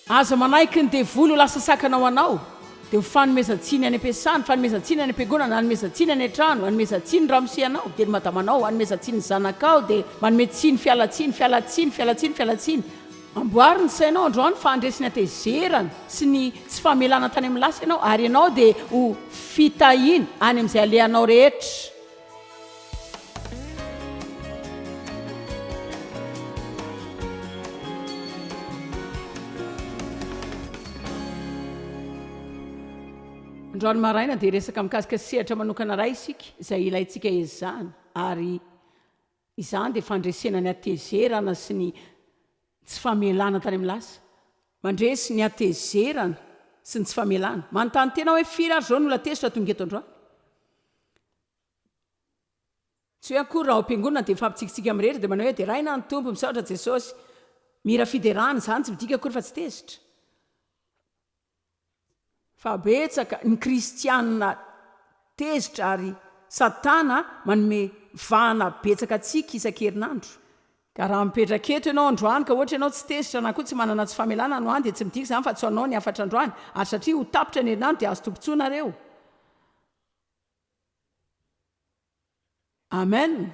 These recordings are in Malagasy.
Aza manaiky ny devoly ho lasa sakana ho anao, dia ho fanomezan-tsiny any am-piasana, fanomezan-tsiny any am-piangonana, hanomezan-tsiny any an-trano, hanomezan-tsiny ny ramose anao, dia ny madamanao, hanomezan-tsiny ny zanakao, dia manome tsiny, fialan-tsiny, fialan-tsiny, fialan-tsiny, fialan-tsiny. Amboary ny sainao androany fa handresy ny hatezerana sy ny tsy famelana tany amin'ny lasa ianao, ary ianao dia ho fitahiana any amin'izay alehanao rehetra. Androany maraina dia hiresaka mikasika sehatra manokana iray isika izay ilaintsika ezahana ary izany dia fandresena ny hatezerana sy ny tsy famelana tany amin'ny lasa. Mandresy ny hatezerana sy ny tsy famelana. Manontany tena aho hoe firy ary izao no olona tezitra tonga eto androany? Tsy hoe akory raha ao am-piangonana dia mifampitsikitsika amin'ny rehetra dia manao hoe deraina ny Tompo, misaotra Jesosy. Mihira fiderana, izany tsy midika akory fa tsy tezitra. Fa betsaka ny kristianina tezitra ary Satana manome vahana betsaka antsika isan-kerinandro. Ka raha mipetraka eto ianao androany ka ohatra ianao tsy tezitra na koa tsy manana tsy famelana any ho any dia tsy midika izany fa tsy ho anao ny hafatra androany ary satria ho tapitra ny herinandro dia azo tombontsoa nareo. Amen!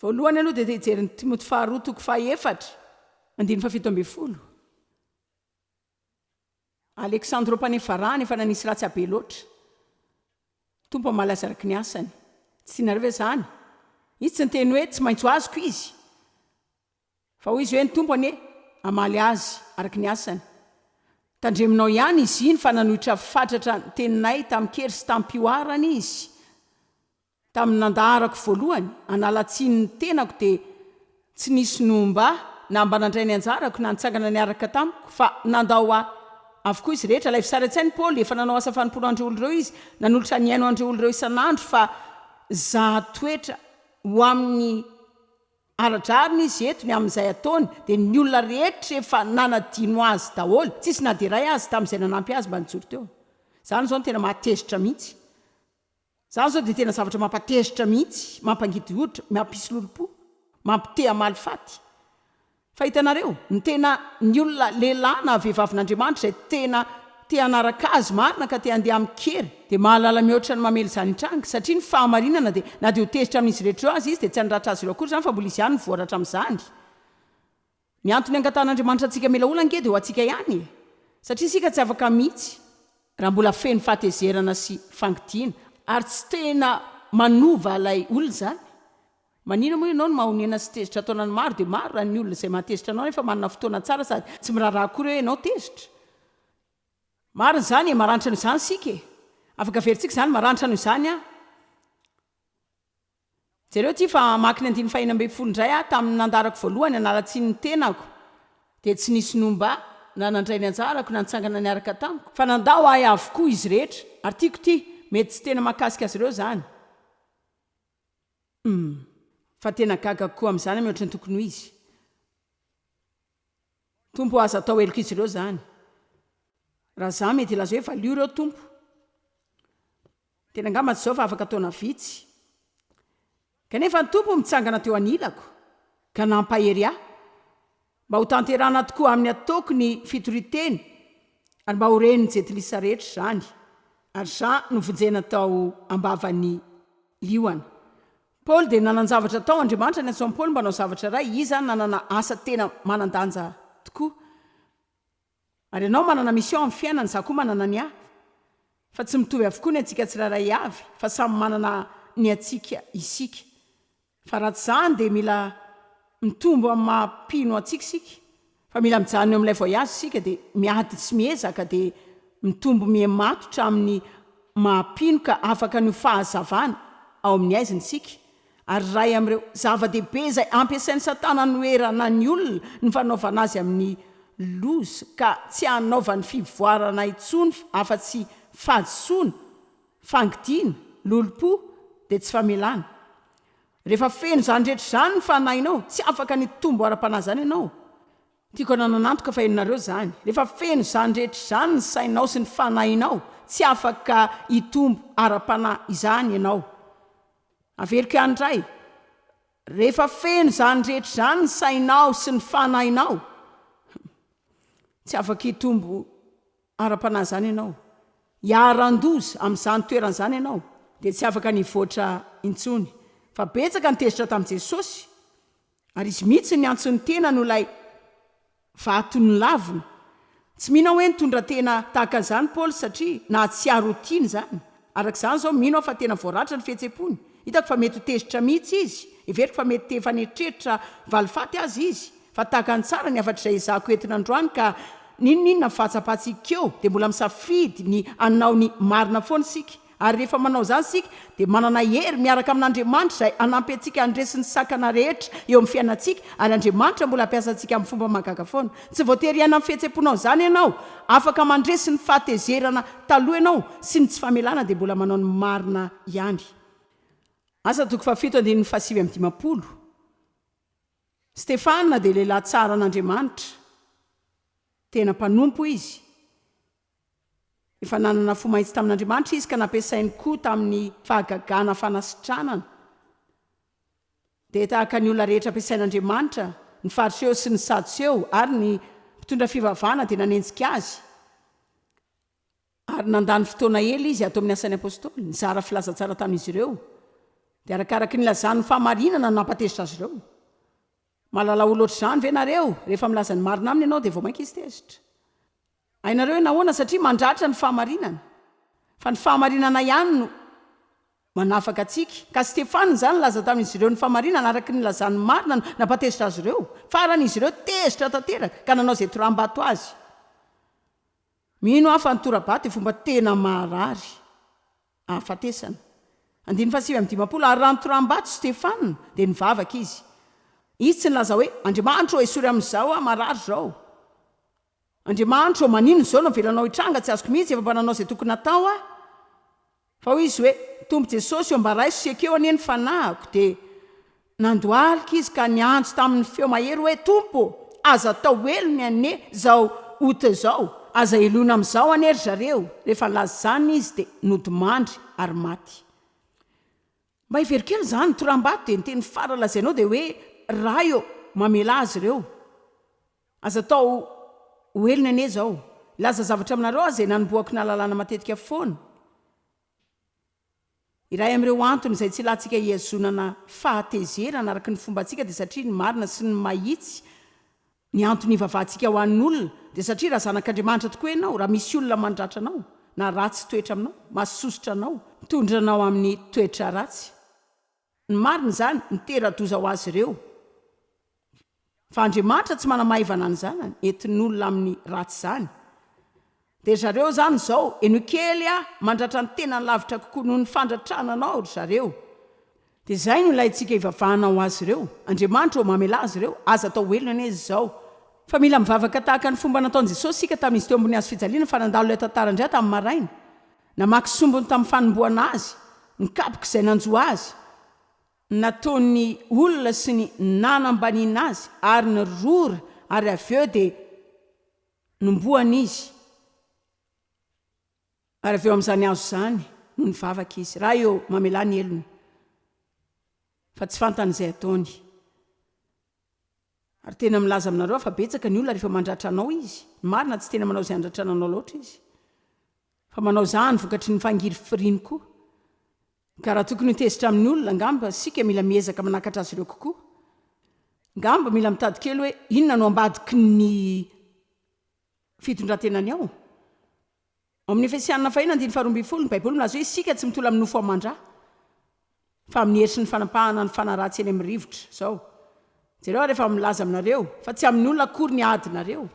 Voalohany aloha dia te hijery ny Timoty faharoa toko fahaefatra andininy fahafito ambin'ny folo. Aleksandro mpanefarahana efa nanisy ratsy ahy be loatra. Tompo hamaly azy araka ny asany. Tsy tianareo ve izany? Izy tsy niteny hoe tsy maintsy ho azoko izy. Fa hoy izy hoe, Ny Tompo anie hamaly azy araka ny asany. Tandremonao ihany izy iny fa nanohitra fatratra ny teninay tamin-kery sy tamim-pihoarana izy. Tamin'ny nandaharako voalohany hanala tsiny ny tenako dia tsy nisy nomba ahy na mba nandray ny anjarako na nitsangana niaraka tamiko fa nandao ahy avokoa izy rehetra. Alaivo sary an-tsaina i Paoly, efa nanao asa fanompoana ho an'ireo olona ireo izy, nanolotra ny ainy ho an'ireo olona ireo isan'andro fa zaha toetra ho amin'ny Ara-drariny izy eto ny amin'izay ataony dia ny olona rehetra efa nanadino azy daholo, tsisy na dia iray aza tamin'izay nanampy azy mba nijoro teo. Izany izao no tena mahatezitra mihitsy. Izany izao dia tena zavatra mampatezitra mihitsy, mampangidy hoditra, mampisy lolompo, mampite hamaly faty. Fa hitanareo, ny tena, ny olona lehilahy na vehivavin'Andriamanitra izay tena te hanaraka Azy marina ka te handeha amin-kery, dia mahalala mihoatra ny mamela izany hitranga, satria ny fahamarinana dia, na dia ho tezitra amin'izy rehetra ireo aza izy, dia tsy handratra azy ireo akory izany fa mbola izy ihany no voaratra amin'izany. Ny antony angatahan'Andriamanitra antsika hamela olona ange dia ho antsika ihany e! Satria isika tsy afaka mihitsy raha mbola feno fahatezerana sy fangidiana, ary tsy tena manova ilay olona izany. Maninona moa ianao no mahonena sy tezitra taonany maro dia maro raha ny olona izay mahatezitra anao nefa manana fotoana tsara sady tsy miraharaha akory hoe ianao tezitra? Marina izany e, maranitra noho izany isika e! Afaka averintsika izany, maranitra noho izany aho. Jereo ity fa hamaky ny andininy fahenina ambin'ny folo indray aho, tamin'ny nandarako voalohany hanala tsiny ny tenako dia tsy nisy nomba ahy na nandray ny anjarako na nitsangana niaraka tamiko fa nandao ahy avokoa izy rehetra ary tiako ity, mety tsy tena mahakasika azy ireo izany. Humm. Fa tena gaga koa amin'izany mihoatra ny tokony ho izy. Tompo o aza atao helok'izy ireo izany. Raha za mety hilaza hoe valio ireo Tompo. Tena angamba tsy izao fa afaka taona vitsy. Kanefa ny Tompo mitsangana teo anilako ka nampahery ahy mba ho tanterahana tokoa amin'ny ataoko ny fitorian-teny ary mba ho ren'ny jentilisa rehetra izany ary za novonjena tao am-bavan'ny liona. Paoly dia nanan-javatra atao, Andriamanitra niantso an'i Paoly mba hanao zavatra iray, izy izany nanana asa tena manan-danja tokoa. Ary ianao manana mission amin'ny fiainana, izaho koa manana ny ahy. Fa tsy mitovy avokoa ny antsika tsirairay avy, fa samy manana ny antsika isika. Fa raha tsy izany dia mila mitombo amin'ny maha mpino antsika isika, fa mila mijanona eo amin'ilay voyage isika dia miady sy miezaka dia mitombo miha matotra amin'ny maha mpino ka afaka ny ho fahazavana ao amin'ny haizina isika. Ary iray amin'ireo zava-dehibe izay ampiasain'i Satana hanoherana ny olona ny fanaovana azy amin'ny loza ka tsy hanaovany fivoarana intsony afa-tsy fahadisoana, fangidiana, lolompo, dia tsy famelana. Rehefa feno izany rehetra izany ny fanahinao, tsy afaka ny hitombo ara-panahy izany ianao. Tiako hananana antoka fa henonareo izany. Rehefa feno izany rehetra izany ny sainao sy ny fanahinao, tsy afaka hitombo ara-panahy izany ianao. Averiko ihany indray, rehefa feno izany rehetra izany ny sainao sy ny fanahinao. Tsy afaka hitombo ara-panahy izany ianao. Hiharan-doza amin'izany toerana izany ianao, dia tsy afaka ny hivoatra intsony. Fa betsaka ny tezitra tamin'i Jesosy, ary Izy mihitsy no niantso ny tenany ho ilay vato nolavina. Tsy mino aho hoe nitondra tena tahaka an'izany Paoly satria nahatsiaro ho tiana izany. Araka izany izao, mino aho fa tena voaratra ny fihetseham-pony. Hitako fa mety ho tezitra mihitsy izy. Heveriko fa mety efa nieritreritra valifaty aza izy. Fa tahaka ny tsara ny hafatra izay ezahako entina androany ka n'inon'inona fahatsapantsika eo dia mbola misafidy ny hanao ny marina foana isika. Ary rehefa manao izany isika dia manana hery miaraka amin'Andriamanitra izay hanampy antsika handresy ny sakana rehetra eo amin'ny fiainantsika ary Andriamanitra mbola hampiasa antsika amin'ny fomba mahagaga foana. Tsy voatery hiaina amin'ny fihetsem-ponao izany ianao. Afaka mandresy ny fahatezerana taloha ianao sy ny tsy famelana dia mbola manao ny marina ihany. Asa toko fahafito andininy fahasivy amby dimampolo. Stefana dia lehilahy tsara an'Andriamanitra. Tena mpanompo izy. Efa nanana fo mahitsy tamin'Andriamanitra izy ka nampiasainy koa tamin'ny fahagagana fanasitranana. Dia tahaka ny olona rehetra ampiasain'Andriamanitra, ny Fariseo sy ny Sadoseo ary ny mpitondra fivavahana dia nanenjika azy. Ary nandany fotoana ela izy ato amin'ny Asan'ny Apostoly, nizara filazantsara tamin'izy ireo. Dia arakaraky ny nilazany ny fahamarinana no nampatezitra azy ireo. Mahalala olona ohatr'izany ve nareo? Rehefa milaza ny marina aminy ianao dia vao mainka izy tezitra. Hainareo hoe nahoana? Satria mandratra ny fahamarinana. Fa ny fahamarinana ihany no manafaka antsika. Ka Stefana izany nilaza tamin'izy ireo ny fahamarinana araka ny nilazany ny marina no nampatezitra azy ireo. Farany izy ireo tezitra tanteraka ka nanao izay toraham-bato azy. Mino aho fa ny tora-bato dia fomba tena maharary ahafatesana. Andininy faha-59, Ary raha notoraham-bato Stefana, dia nivavaka izy. Izy tsy nilaza hoe, Andriamanitra ô, esory amin'izao aho, marary izao. Andriamanitra ô, maninona izao no avelanao hitranga, tsy azoko mihitsy, efa mba nanao izay tokony hatao aho. Fa hoy izy hoe, Tompo Jesosy ô, mba raiso sy ekeo anie ny fanahiko. Dia nandohalika izy ka niantso tamin'ny feo mahery hoe, Tompo ô, aza atao helony anie izao ota izao, aza helohina amin'izao anie ry zareo. Rehefa nilaza izany izy dia nodimandry ary maty. Mba hevero kely izany, toram-bato dia ny teny farany lazainao dia hoe, Ray ô, mamelà azy ireo. Aza atao ho helony anie izao. Hilaza zavatra aminareo aho izay nanombohako nahalalana matetika foana. Iray amin'ireo antony izay tsy ilantsika hihazonana fahatezerana araka ny fombantsika dia satria ny marina sy ny mahitsy ny antony hivavahantsika ho an'olona dia satria raha zanak'Andriamanitra tokoa ianao, raha misy olona mandratra anao na ratsy toetra aminao, mahasosotra anao, mitondra anao amin'ny toetra ratsy, ny marina izany mitera-doza ho azy ireo. Fa Andriamanitra tsy manamaivana ny zanany, entin'olona amin'ny ratsy izany. Dia ry zareo izany izao, henoy kely aho, mandratra ny tenany lavitra kokoa noho ny fandratrana anao ry zareo. Dia izay no ilaintsika hivavahana ho azy ireo. Andriamanitra ô, mamelà azy ireo, aza atao helona anie izy izao. Fa mila mivavaka tahaka ny fomba nataon'i Jesosy isika tamin'izy teo ambony hazo fijaliana fa nandalo ilay tantara indray aho tamin'ny maraina. Namaky sombiny tamin'ny fanombohana azy, ny kapoka izay nanjo azy. nataon'ny olona sy ny nanambaniana azy ary ny rora ary avy eo dia nombohana izy ary avy eo amin'izany hazo izany no nivavaka izy, Ray ô, mamelà ny helony fa tsy fantany izay ataony. Ary tena milaza aminareo aho fa betsaka ny olona rehefa mandratra anao izy, ny marina tsy tena manao izay handratrana anao loatra izy fa manao izany vokatry ny fangirifiriany koa. Ka raha tokony ho tezitra amin'ny olona, angamba isika mila miezaka manakatra azy ireo kokoa. Angamba mila mitady kely hoe inona no ambadiky ny fitondran-tenany ao. Ao amin'ny Efesianina fahiny andininy faharoa ambin'ny folo, ny Baiboly milaza hoe isika tsy mitola amin'ny nofo aman-dra, fa amin'ny hery sy ny fanapahana ny fanahy ratsy eny amin'ny rivotra. Izao, jereo aho rehefa milaza aminareo, fa tsy amin'ny olona akory ny adinareo.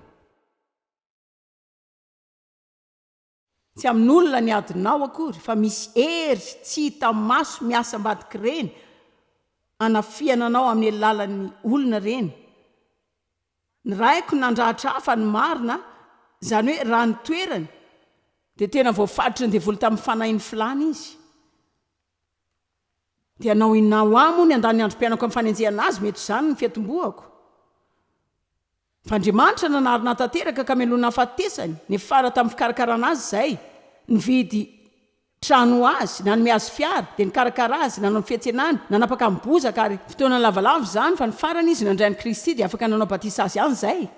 Tsy amin'olona ny adinao akory fa misy hery tsy hita maso miasa ambadik'ireny anafihana anao amin'ny alalan'ny olona ireny. Ny raiko nandratra ahy fa ny marina, izany hoe raha ny toerany, dia tena voafaritry ny devoly tamin'ny fanahin'ny filàna izy. Dia hanao inona ho ahy moa ny handany ny androm-piainako amin'ny fanenjehana azy, mety ho izany ny fiatombohako. Fa Andriamanitra nanarina tanteraka ka mialoha ny nahafatesany, niafara tamin'ny fikarakarana azy izay, nividy trano ho azy, nanome azy fiara, dia nikarakara azy, nanao ny fiantsenany, nanapaka ny bozaka ary fotoana lavalava izany fa ny farany izy nandray an'i Kristy dia afaka nanao batisa azy ihany izay.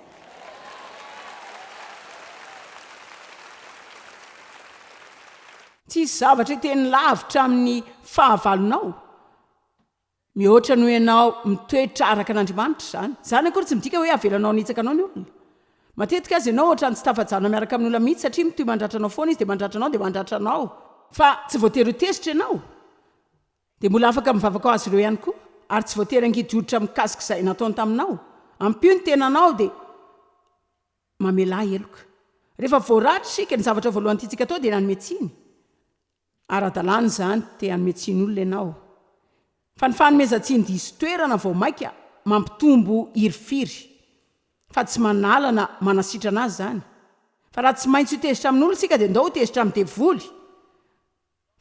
Tsy hisy zavatra hiteny lavitra amin'ny fahavalonao mihoatra noho ianao mitoetra araka an'Andriamanitra izany. Izany akory tsy midika hoe avelanao hanitsaka anao ny olona. Matetika aza ianao ohatran'ny tsy tafajanona miaraka amin'ny olona mihitsy satria mitohy mandratra anao foana izy dia mandratra anao dia mandratra anao. Fa tsy voatery ho tezitra ianao. Dia mbola afaka mivavaka ho azy ireo ihany koa. Ary tsy voatery hangidy hoditra mikasika izay nataony taminao. Ampio ny tenanao dia mamelà heloka. Rehefa voaratra isika, ny zavatra voalohany tiantsika atao dia ny hanome tsiny. Ara-dalàna izany, te hanome tsiny olona ianao. Fa ny fanomezan-tsiny diso toerana vao mainka mampitombo hirifiry. Fa tsy manala na manasitrana azy izany. Fa raha tsy maintsy ho tezitra amin'olona isika dia ndao ho tezitra amin'ny devoly.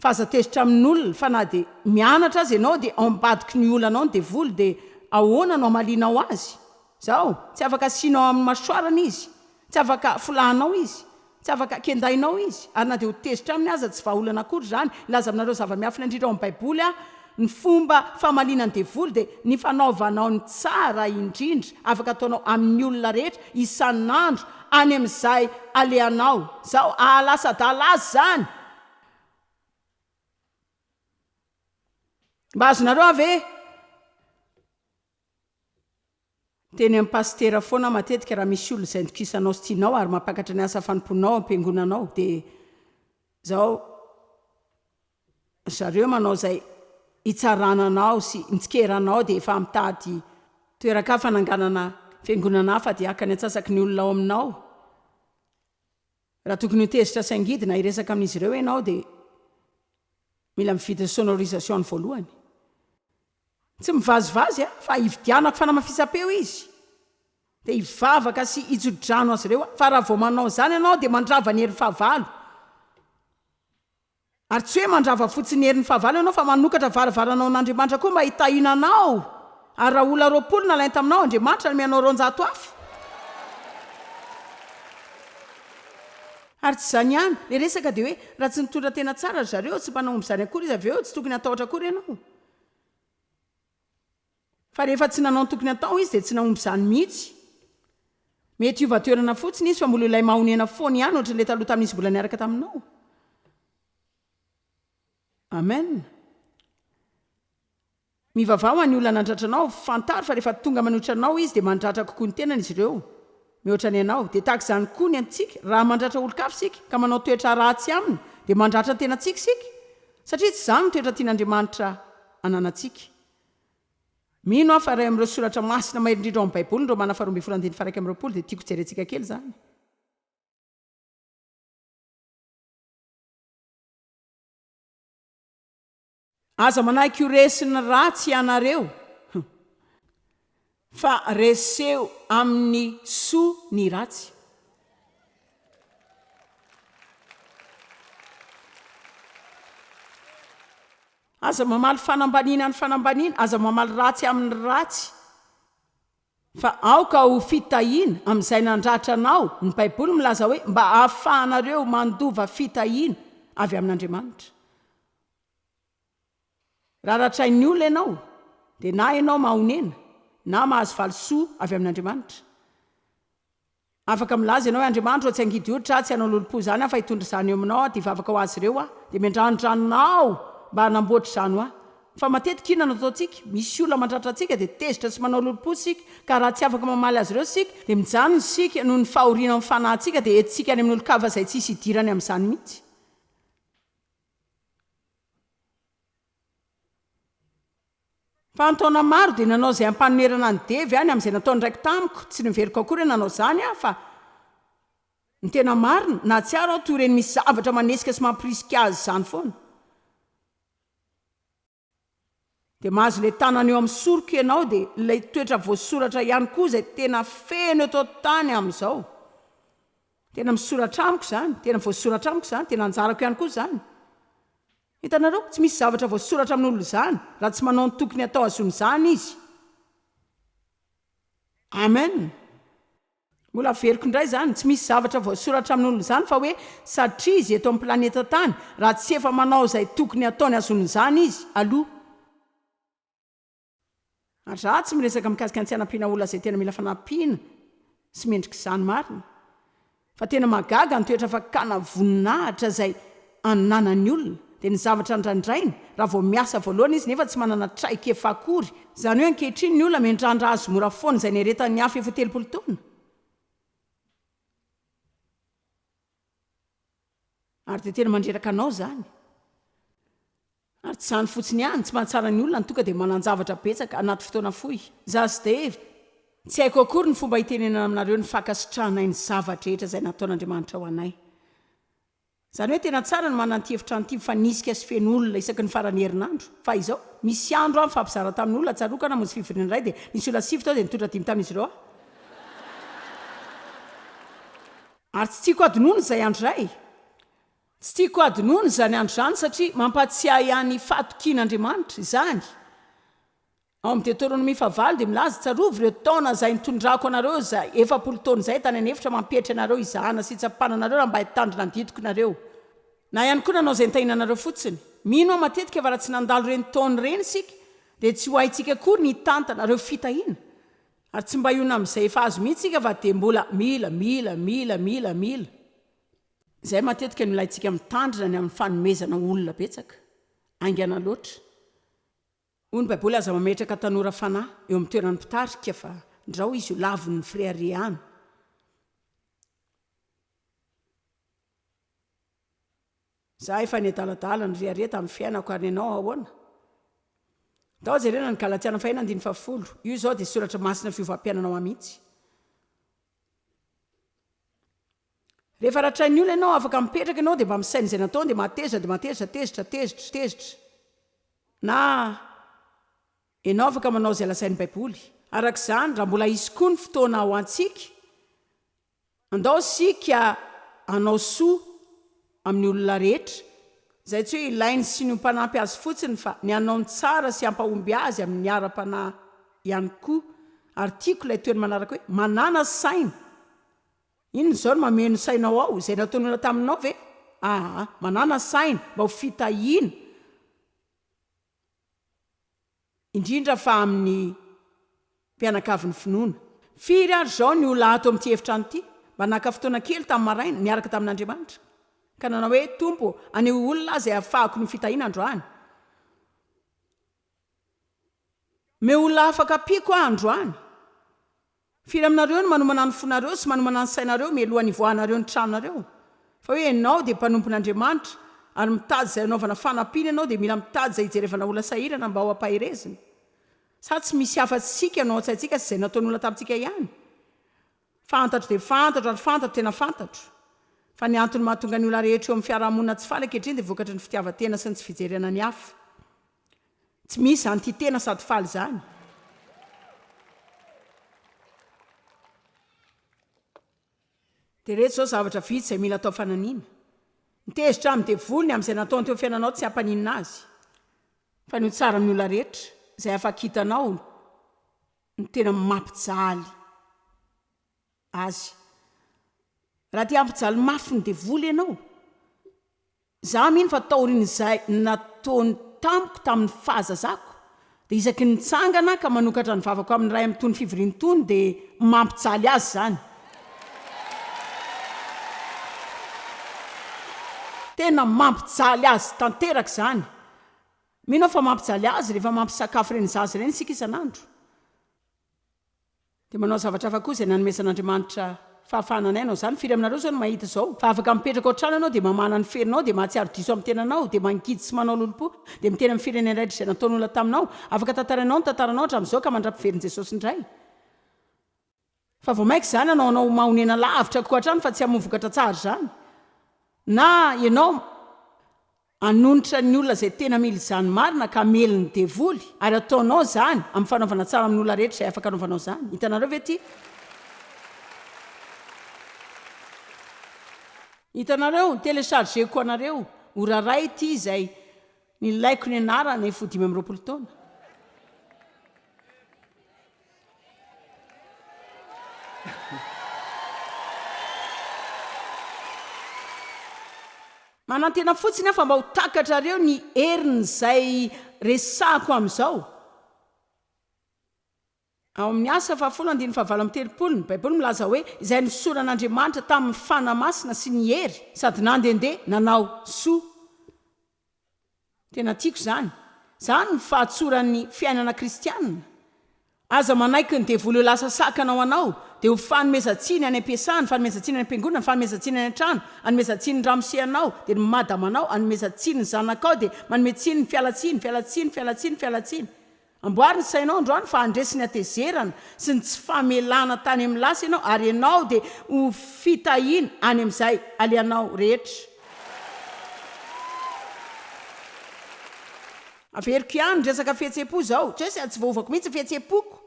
Fa aza tezitra amin'olona fa na dia mianatra aza ianao dia ao ambadiky ny olanao ny devoly dia ahoana no hamalianao azy? Zao, tsy afaka asianao amin'ny masoarana izy, tsy afaka folahanao izy, tsy afaka kendainao izy, ary na dia ho tezitra aminy aza tsy vahaolana akory izany. Hilaza aminareo zava-miafina indrindra ao amin'ny baiboly aho, ny fomba famaliana ny devoly dia ny fanaovanao ny tsara indrindra afaka ataonao amin'ny olona rehetra isan'andro any amin'izay alehanao. Zao, hahalasa adala azy izany. Mba azonareo aho ve? Teny amin'ny pasitera foana aho matetika raha misy olona izay nitokisanao sy tianao ary mampakatra ny asa fanompoanao ao am-piangonanao dia zao ry zareo manao izay hitsarana anao sy mitsikera anao dia efa mitady toeran-kafa hananganana fiangonana hafa dia haka ny antsasaky ny olona ao aminao. Raha tokony ho tezitra sy hangidy na hiresaka amin'izy ireo ianao dia mila mividy ny sonorisation-ny voalohany. Tsy mivazivazy aho fa hividianako fanamafisam-peo izy dia hivavaka sy hitso-drano azy ireo aho fa raha vao manao izany ianao dia mandrava ny herin'ny fahavalo. Ary tsy hoe mandrava fotsiny ny herin'ny fahavalo ianao fa manokatra varavarana ho an'Andriamanitra koa mba hitahiana anao. Ary raha olona 20 nalainy taminao, Andriamanitra hanome anao 200 hafa. Ary tsy izany ihany, ilay resaka dia hoe raha tsy nitondra tena tsara ry zareo, tsy mba nahomby izany akory izy avy eo, tsy tokony hatahotra akory ianao. Fa rehefa tsy nanao ny tokony hatao izy dia tsy nahomby izany mihitsy. Mety hiova toerana fotsiny izy fa mbola ilay mahonena foana ihany ohatran'ilay taloha tamin'izy mbola niaraka taminao. Amen. Mivavaha ho an'ny olona nandratra anao, fantaro fa rehefa tonga manohitra anao izy dia mandratra kokoa ny tenany izy ireo mihoatra ny anao. Dia tahaka izany koa ny antsika, raha mandratra olon-kafa isika ka manao toetra ratsy aminy dia mandratra ny tenantsika isika satria tsy izany no toetra tian'Andriamanitra ananantsika. Mino aho fa iray amin'ireo soratra masina mahery indrindra ao amin'ny Baiboly ny Romana faharoa ambinifolo andininy faha 21, dia tiako jerentsika kely izany. Aza manaiky ho resin'ny ratsy ianareo, fa reseho amin'ny soa ny ratsy. Aza mamaly fanambaniana ny fanambaniana, aza mamaly ratsy amin'ny ratsy, fa aoka ho fitahiana amin'izay nandratra anao, ny Baiboly milaza hoe mba hahafahanareo mandova fitahiana avy amin'Andriamanitra. Raha ratrain'ny olona ianao, dia na ianao mahonena, na mahazo valisoa avy amin'Andriamanitra. Afaka milaza ianao hoe, Andriamanitra ô, tsy hangidy hoditra aho, tsy hanao lolompo izany aho, fa hitondra izany eo aminao aho, dia hivavaka ho azy ireo aho. Dia miandrandra anao mba hanamboatra izany ho ahy. Fa matetika inona no ataontsika? Misy olona mandratra antsika, dia tezitra sy manao lolompo isika, ka raha tsy afaka mamaly azy ireo isika, dia mijanona isika noho ny fahoriana ao amin'ny fanahintsika, dia entintsika any amin'olon-kafa izay tsy hisy hidirany amin'izany mihitsy. Fa an-taona maro dia nanao izay hampanonerana an'i Dev aho ny amin'izay nataon'ny raiko tamiko. Tsy noheveriko akory hoe nanao izany aho fa ny tena marina, nahatsiaro aho toy ireny misy zavatra manesika sy mampirisika azy izany foana. Dia mahazo ilay tanana eo amin'ny soroko ianao dia ilay toetra voasoratra ihany koa izay tena feno eto an-tany amin'izao. Tena misoratra amiko izany, tena voasoratra amiko izany, tena anjarako ihany koa izany. Hitanareo? Tsy misy zavatra voasoratra amin'olona izany raha tsy manao ny tokony hatao hahazoana izany izy. Amen. Mbola averiko indray izany, tsy misy zavatra voasoratra amin'olona izany fa hoe satria izy eto amin'ny planeta tany, raha tsy efa manao izay tokony hataony hahazoana izany izy aloha. Ary za tsy miresaka mikasika ny tsy hanampiana olona izay tena mila fanampiana sy mendrika izany marina. Fa tena mahagaga ny toetra fakana voninahitra izay. ananan'ny olona, dia ny zavatra andrandrainy raha vao miasa voalohany izy nefa tsy manana traikefa akory. Izany hoe ankehitriny ny olona miandrandra azy mora foana izay niaretan'ny hafa efa 30 taona. Ary dia tena mandreraka anao izany. Ary tsy izany fotsiny ihany, tsy mahatsara ny olona ny tonga dia manan-javatra betsaka anaty fotoana fohy. Izaho sy Dave, tsy haiko akory ny fomba hitenenana aminareo ny fankasitrahanay ny zava-drehetra izay nataon'Andriamanitra ho anay. Izany hoe tena tsara ny manana ity efitrano ity mifanisika sy feno olona isaky ny faran'ny herinandro. Fa izao, misy andro aho nifampizara tamin'ny olona, tsaroako aho namonjy fivoriana iray dia nisy olona sivy tao dia nitondra dimy tamin'izy ireo aho. Ary tsy tiako hadinoina izay andro izay. Tsy tiako hadinoina izany andro izany satria mampahatsiahy ahy ny fahatokian'Andriamanitra izany. Ao amin'ny Deoteronomia fahavalo dia milaza, Tsarovy ireo taona izay nitondrako anareo izay 40 taona izay tany an'efitra mampietry anareo hizahana sy hitsapana anareo raha mba hitandrina ny didiko nareo. Na ihany koa nanao izay nitahiana anareo fotsiny. Mino aho matetika fa raha tsy nandalo ireny taona ireny isika dia tsy ho haintsika akory ny hitantana ireo fitahiana. Ary tsy mba hiona amin'izay efa azo mihitsy isika fa dia mbola mila, mila, mila, mila, mila. Izay matetika no ilaintsika mitandrina ny amin'ny fanomezana olona betsaka, haingana loatra. Hoy ny Baiboly, Aza mametraka tanora fanahy eo amin'ny toeran'ny mpitarika, fa ndrao izy ho lavon'ny fireharehana. Izaho efa niadaladala, nirehareha tamin'ny fiainako, ary ny anao ahoana? Ndao jerena ny Galatiana fahenina andininy fahafolo. Io izao dia soratra masina fiovam-piainana ho ahy mihitsy. Rehefa ratrain'ny olona ianao, afaka mipetraka ianao dia mba misaina izay nataony dia mahatezitra dia mahatezitra, tezitra, tezitra, tezitra. Na ianao afaka manao izay lazain'ny Baiboly. Araka izany, raha mbola hisy koa ny fotoana ho antsika, andao isika hanao soa amin'ny olona rehetra, izay tsy hoe ilainy sy ny ho mpanampy azy fotsiny fa ny hanao ny tsara sy hampahomby azy amin'ny ara-panahy ihany koa. Ary tiako ilay toeny manaraka hoe, manàna saina. Inona izao no mameno ny sainao ao? Izay nataon'olona taminao ve? Aa, manàna saina mba ho fitahiana, indrindra fa amin'ny mpianakavin'ny finoana. Firy ary izao ny olona ato amin'ity efitrano ity mba naka fotoana kely tamin'ny maraina niaraka tamin'Andriamanitra, ka nanao hoe, Tompo ô, anehoy olona aho izay hahafahako ny ho fitahiana androany. Omeo olona afaka ampiako aho androany. Firy aminareo no manomana ny fonareo sy manomana ny sainareo mialohan'ny hivoahanareo ny tranonareo? Fa hoe ianao dia mpanompon'Andriamanitra ary mitady izay hanaovana fanampiana ianao dia mila mitady izay hijerevana olona sahirana mba ho ampaherezina? Sa tsy misy afa-tsy isika no ao an-tsaintsika sy izay nataon'olona tamintsika ihany? Fantatro dia fantatro ary fantatro tena fantatro fa ny antony mahatonga ny olona rehetra eo amin'ny fiarahamonina tsy faly ankehitriny dia vokatry ny fitiavan-tena sy ny tsy fijerena ny hafa. Tsy misy izany tia tena sady faly izany. Dia ireto izao zavatra vitsy izay mila atao fananiana. Ny tezitra amin'ny devoly ny amin'izay nataony teo amin'ny fiainanao tsy hampaninona azy. Fa ny ho tsara amin'ny olona rehetra izay afaka hitanao no tena mampijaly azy. Raha te hampijaly mafy ny devoly ianao, izaho mino fa taorian'izay nataony tamiko tamin'ny fahazazako, dia isaky ny mitsangana aho ka manokatra ny vavako amin'ny Ray amin'itony fivoriana itony dia mampijaly azy izany. Tena mampijaly azy tanteraka izany. Mino aho fa mampijaly azy rehefa mampisakafo ireny zaza ireny isika isan'andro. Dia manao zavatra hafa koa izay nanomezan'Andriamanitra fahafahana anay hanao izany. Firy aminareo izao no mahita izao fa afaka mipetraka ao an-trano ianao dia mamahana ny ferinao, dia mahatsiaro diso amin'ny tenanao, dia mangidy sy manao lolompo, dia miteny amin'ny firenena rehetra izay nataon'olona taminao. Afaka tantarainao ny tantaranao hatramin'izao ka mandra-piverin'i Jesosy indray. Fa vao mainka izany hanao anao ho mahonena lavitra kokoa hatrany fa tsy hamoa vokatra tsara izany. Na ianao hanonitra ny olona izay tena mila izany marina ka hamely ny devoly, ary ataonao izany amin'ny fanaovana tsara amin'ny olona rehetra izay afaka anaovanao izany. Hitanareo ve ity? Hitanareo? Telecharger-ko anareo. Ora iray ity izay nilaiko nianarana efa ho 25 taona. Manantena fotsiny aho fa mba ho takatrareo ny herin'izay resahako amin'izao. Ao amin'ny Asa fahafolo andininy fahavalo amby 30, ny Baiboly milaza hoe, Izay nosoran'Andriamanitra tamin'ny Fanahy Masina sy ny hery, sady nandehandeha nanao soa. Tena tiako izany. Izany ny fahatsoran'ny fiainana kristianina. Aza manaiky ny devoly ho lasa sakana ho anao, dia ho fanomezan-tsiny any am-piasana, fanomezan-tsiny any am-piangonana, fanomezan-tsiny any an-trano, anomezan-tsiny ny ramose anao, dia ny madamanao, anomezan-tsiny ny zanakao, dia manome tsiny ny fialan-tsiny, fialan-tsiny, fialan-tsiny, fialan-tsiny. Amboary ny sainao androany fa handresy ny hatezerana sy ny tsy famelana tany amin'ny lasa ianao ary ianao dia ho fitahiana any amin'izay alehanao rehetra. Averiko ihany, resaka fihetseham-po izao. Jess a, tsy voaovako mihitsy ny fihetseham-poko.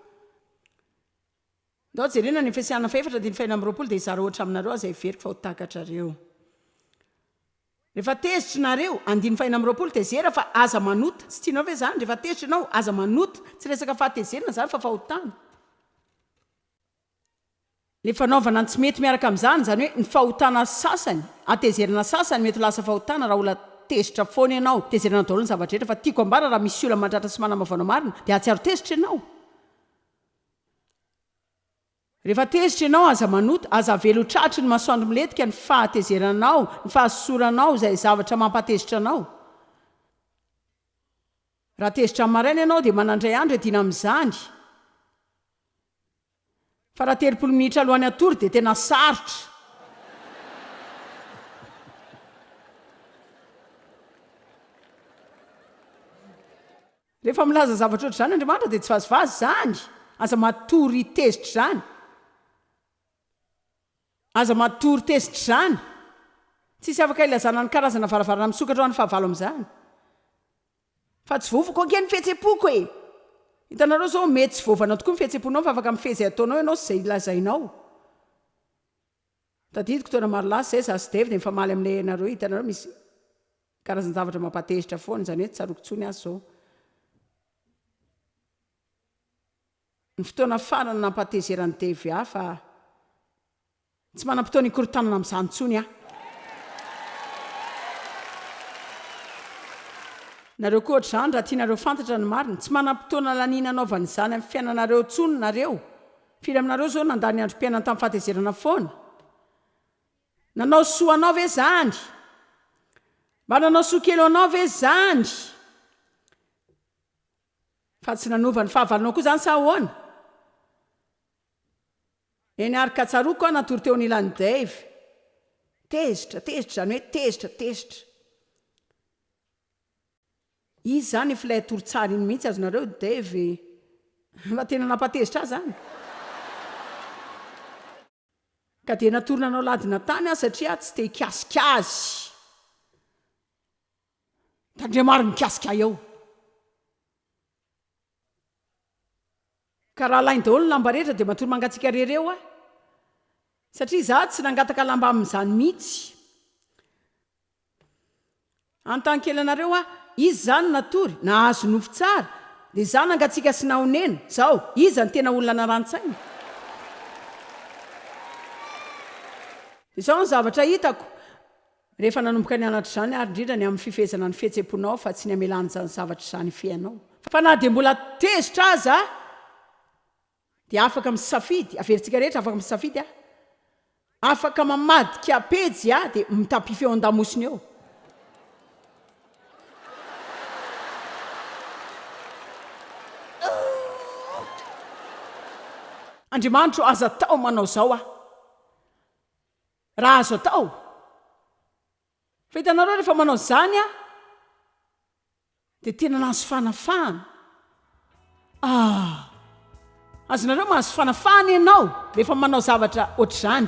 Ndao jerena ny Efesiana fahefatra andininy fahenina amby 20 dia hizara ohatra aminareo aho izay heveriko fa ho takatrareo. Rehefa tezitra nareo, andininy fahenina amby 20, tezera fa aza manota. Tsy tianao ve izany? Rehefa tezitra ianao, aza manota. Tsy resaka fahatezerana izany fa fahotana. Ilay fanaovana ny tsy mety miaraka amin'izany, izany hoe ny fahotana sasany, hatezerana sasany mety ho lasa fahotana raha olona tezitra foana ianao. Tezerana daholo ny zavatra rehetra fa tiako ambara raha misy olona mandratra sy manamavo anao marina dia hahatsiaro tezitra ianao. Rehefa tezitra ianao, aza manota, aza avela ho tratry ny masoandro milentika ny fahatezeranao, ny fahasosoranao, izay zavatra mampatezitra anao. Raha tezitra amin'ny maraina ianao dia manandray andro hiadiana amin'izany. Fa raha 30 minitra alohan'ny hatory dia tena sarotra. Rehefa milaza zavatra ohatr'izany Andriamanitra dia tsy vazivazy izany. Aza matory tezitra izany. Aza matory tezitra izany. Tsisy afaka ilazana ny karazana varavarana misokatra ho an'ny fahavalo amin'izany. Fa tsy voavoko ange ny fihetsem-poko e! Hitanareo izao, mety tsy voaovanao tokoa ny fihetsem-ponao fa afaka mifehy izay ataonao ianao sy izay lazainao. Tadidiko taona maro lasa izay, izaho sy Dave dia nifamaly amin'ilay ianareo, hitanareo misy karazan-javatra mampatezitra foana, izany hoe tsy tsaroako intsony aza izao. Ny fotoana farany nampatezeran'i Dave ahy fa tsy manam-potoana hikorontanana amin'izany intsony aho. Nareo koa ohatr'izany raha tianareo fantatra ny marina. Tsy manam-potoana laniana hanaovana izany amin'ny fiainanareo intsony nareo. Firy aminareo izao nandany androm-piainana tamin'ny fahatezerana foana? Nanao soa anao ve izany? Mba nanao soa kely ho anao ve izany? Fa tsy nanova ny fahavalonao koa izany sa ahoana? Eny ary ka tsaroako aho natory teo anilan'i Dave. Tezitra, tezitra, izany hoe tezitra, tezitra. Izy izany efa ilay atory tsara iny mihitsy azonareo Dave e. Fa tena nampatezitra ahy izany. Ka dia natory nanao ladina tany aho satria tsy te hikasika azy. Tandremo ary mikasika ahy eo. Ka raha alainy daholo ny lamba rehetra dia matory mangatsiaka rery eo aho. Satria izaho tsy nangataka lamba amin'izany mihitsy. Anontany kely anareo aho, iza izany no natory, nahazo nofy tsara, dia izaho nangatsiaka sy nahonena, izao, iza no tena olona naran-tsaina? Izao ny zavatra hitako, Rehefa nanomboka nianatra izany ary indrindra ny amin'ny fifehezana ny fihetseham-ponao fa tsy ny hamelana izany zavatra izany hifehy anao. Fa na dia mbola tezitra aza dia afaka misafidy, averintsika rehetra, afaka misafidy aho. Afaka mamadika pejy aho dia mitapify eo an-damosiny eo. Andriamanitro aza atao manao izao aho. Raha azo atao. Fa hitanareo rehefa manao izany aho dia tena nahazo fanafahana. Ah! Azonareo mahazo fanafahana ianao rehefa manao zavatra ohatr'izany.